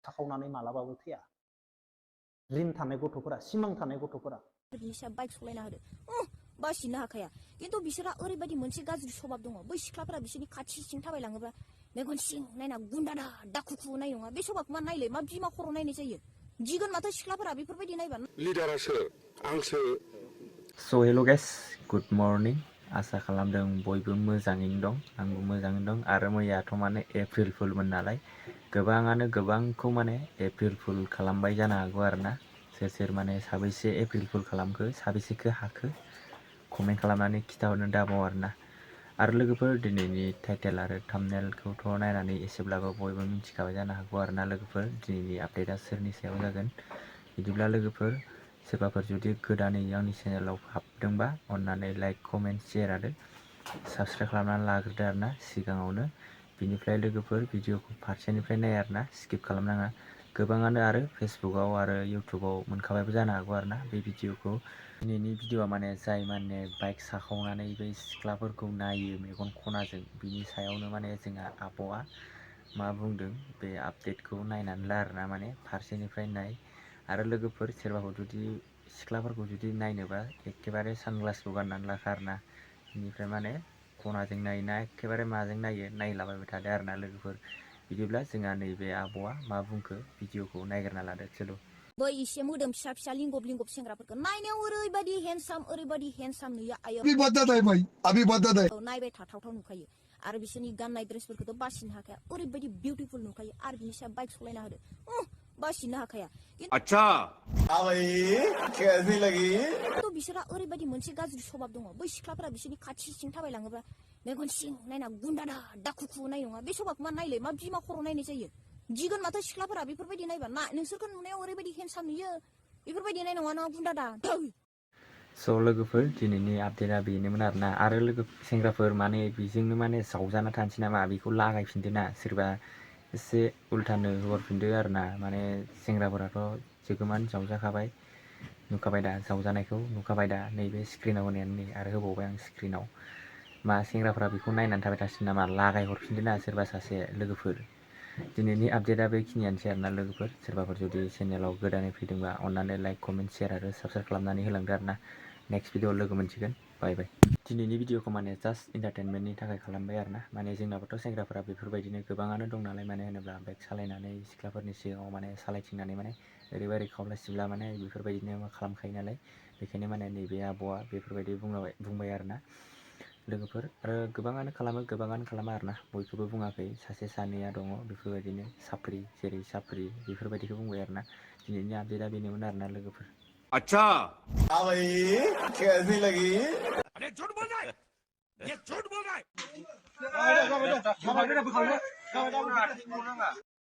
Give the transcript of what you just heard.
साखावनानै मालाबाबो थैया ड्रिम थानाय गथ'फोरा सिमां थानाय गथ'फोरा बिसा बाइक सलायना होदो बासिनो हाखाया खिन्थु बिसोरा ओरैबायदि मोनसे गाज्रि स्वभाब दङ बै सिख्लाफोरा बिसोरनि खाथि सिं थाबायलाङोब्ला मेगन सिं नायना गुन्दा दा दाखुखु नाय नङा बे स्वभाबखौ मा नायलाय मा बिमा खर' नायनाय जायो गिगोन माथो सिख्लाफोरा बेफोरबायदि नायबा लिडारासो आंसो So hello guys, good morning. आसा खालामदों बयबो मोजाङैनो दं आंबो मोजाङैनो दं आरो मैयाथ' माने एप्रिल फुलमोन नालाय गोबाङानो गोबांखौ माने एप्रिल फुल खालामबाय जानो हागौ आरोना सोर माने साबैसे एप्रिल फुल खालामखो साबैसेखो हाखो कमेन्ट खालामनानै खिथाहरनो दाबाव आरोना आरो लोगोफोर दिनैनि टाइटेल आरो थाम्बनेलखौथ' नायनानै एसेब्लाबो बयबो मिथिखाबाय जानो हागौ आरोना लोगोफोर दिनैनि आपडेटआ सोरनि सायाव जागोन बिदिब्ला लोगोफोर सोरबाफोर जुदि गोदानै आंनि चेनेलाव हाबदोंबा अन्नानै लाइक कमेन्ट शेयार आरो साबस्क्राइब खालामनानै लाग्रोदो आरोना सिगाङावनो बिनिफ्राय लोगोफोर भिडिअखौ फारसेनिफ्राय नाय आरोना स्किप खालामनाङा गोबाङानो आरो फेसबुकआव आरो इउटुबाव मोनखाबायबो जानो हागौ आरोना बे भिडिअखौ दिनैनि भिडिअआ माने जाय माने बाइक साखावनानै बै सिख्लाफोरखौ नायो मेगन खनाजों बिनि सायावनो माने जोंहा आब'आ मा बुंदों बे आपडेटखौ नायनानै ला आरोना माने फारसेनिफ्राय नाय आरो लोगोफोर सोरबाफोर जुदि सिख्लाफोरखौ जुदि नायनोबा एखेबारे सानग्लासखौ गाननानै लाखा आरोना बेनिफ्राय माने खनाजों नायोना एखेबारे माजों नायो नायलाबायबाय थादो आरोना लोगोफोर बिदिब्ला जोंहा नैबे आब'आ मा बुंखो भिडिअखौ नायग्रोना लादो चलो बै एसे मोदोम फिसा फिसा लिंगब सेंग्राफोरखौ नायनायाव ओरैबायदि हेन्डसाम नुयो आयो नायबाय थाथावथाव नुखायो आरो बिसोरनि गाननाय ड्रेसफोरखौथ' बासिनो हाखाया ओरैबायदि बिउटिफुल नुखायो आरो बिनि सायाव बाइक सलायना होदो बासिनो हाखाया अच्छा कैसी लगी खिन्थु बिसोरा ओरैबायदि मोनसे गाज्रि स्वभाब दङ बै सिख्लाफोरा बिसोरनि खाथि सिं थाबायलाङोब्ला मेगन सिं नायना गुन्दा दा दाखुखु नाय नङा बे स्वभाबखौ मा नायलाय मा बिमा खर' नायनाय जायो गिगोन माथो सिख्लाफोरा बेफोरबायदि नायबा ना नोंसोरखौ नुनायाव ओरैबायदि हेन्डसाम नुयो बेफोरबायदि नाय नङा ना गुन्दा दा स' लोगोफोर दिनैनि आपडेटआ बेनोमोन आरोना आरो लोगो सेंग्राफोर माने बेजोंनो माने जावजाना थानोसै नामा बेखौ लागायफिनदो ना सोरबा एसे उल्थानो हरफिनदो आरोना माने सेंग्राफोराथ' जोगोमान जावजाखाबाय नुखाबाय दा जावजानायखौ नुखाबाय दा नैबे स्क्रिनाव होनायानो नै आरो होबावबाय आं स्क्रिनाव मा सेंग्राफोरा बेखौ नायनानै थाबाय थासिगोन नामा लागाय हरफिनदो ना सोरबा सासे लोगोफोर दिनैनि आपडेटआ बेखिनियानोसै आरोना लोगोफोर सोरबाफोर जुदि चेनेलाव गोदानै फैदोंबा अन्नानै लाइक कमेन्ट शेयार आरो साबस्क्राइब खालामनानै होलांदो आरोना नेक्स्ट भिडिअआव लोगो मोनसिगोन बाय बाय दिनैनि भिडिअखौ माने जास्ट इन्टारटेनमेन्टनि थाखाय खालामबाय आरोना माने जोंनाबोथ' सेंग्राफोरा बेफोरबायदिनो गोबाङानो दं नालाय माने होनोब्ला बाइक सालायनानै सिख्लाफोरनि सिगाङाव माने सालायथिंनानै माने ओरैबायदि खावला सिबला माने बेफोरबायदिनो मा खालामखायो नालाय बेखायनो माने नैबे आब'आ बेफोरबायदि बुंबाय आरोना लोगोफोर आरो गोबाङानो खालामा आरोना बयखौबो बुङाखै सासे सानैया दङ बेफोरबायदिनो साफ्रि जेरै साफ्रि बेफोरबायदिखौ बुंबाय आरोना दिनैनि आपडेटआ बेनोमोन आरोना लोगोफोर अच्छा भाई कैसी लगी अरे झूठ बोल रहा है ये झूठ बोल रहा है